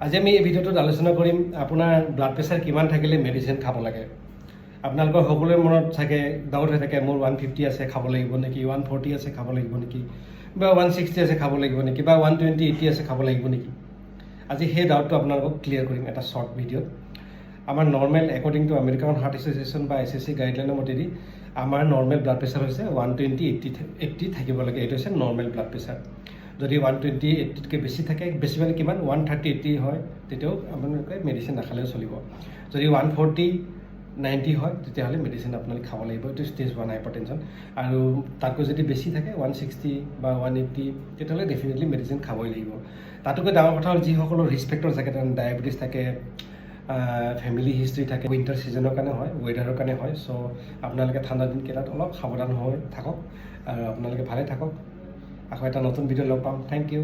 আজি আমি এই ভিডিঅ'টোত আলোচনা কৰিম আপোনাৰ ব্লাড প্ৰেছাৰ কিমান থাকিলে মেডিচিন খাব লাগে। আপোনালোকৰ সকলোৰে মনত চাগে ডাউট হৈ থাকে, মোৰ 150 আছে, খাব লাগিব নেকি? 140 আছে, খাব লাগিব নেকি? বা 160 আছে, খাব লাগিব নেকি? বা 120/80 আছে, খাব লাগিব নেকি? আজি সেই ডাউটটো আপোনালোকক ক্লিয়াৰ কৰিম এটা শ্বৰ্ট ভিডিঅ'ত। আমাৰ normal, according to American Heart Association বা এছ এ চি গাইডলাইনৰ মতেদি আমাৰ নৰ্মেল ব্লাড প্ৰেছাৰ হৈছে 120/80 থাকিব লাগে। এইটো হৈছে নৰ্মেল ব্লাড প্ৰেছাৰ। যদি 120/80তকৈ বেছি থাকে, বেছি মানে কিমান, 130/80 হয়, তেতিয়াও আপোনালোকে মেডিচিন নাখালেও চলিব। যদি 140/90 হয়, তেতিয়াহ'লে মেডিচিন আপোনালোকে খাব লাগিব। এইটো ষ্টেজ 1 হাইপাৰ টেনশ্যন। আৰু তাতকৈ যদি বেছি থাকে, 160 বা 180, তেতিয়াহ'লে ডেফিনেটলি মেডিচিন খাবই লাগিব। তাতোকৈ ডাঙৰ কথা হ'ল, যিসকলৰ ৰিস্ক ফেক্টৰ থাকে, ডায়েবেটিছ থাকে, ফেমিলি হিষ্ট্ৰী থাকে, উইণ্টাৰ ছিজনৰ কাৰণে হয়, ৱেডাৰৰ কাৰণে হয়। চ' আপোনালোকে ঠাণ্ডা দিনকেইটাত অলপ সাৱধান হৈ থাকক আৰু আপোনালোকে ভালে থাকক। আকৌ এটা নতুন ভিডিঅ' লগ পাম। Thank you.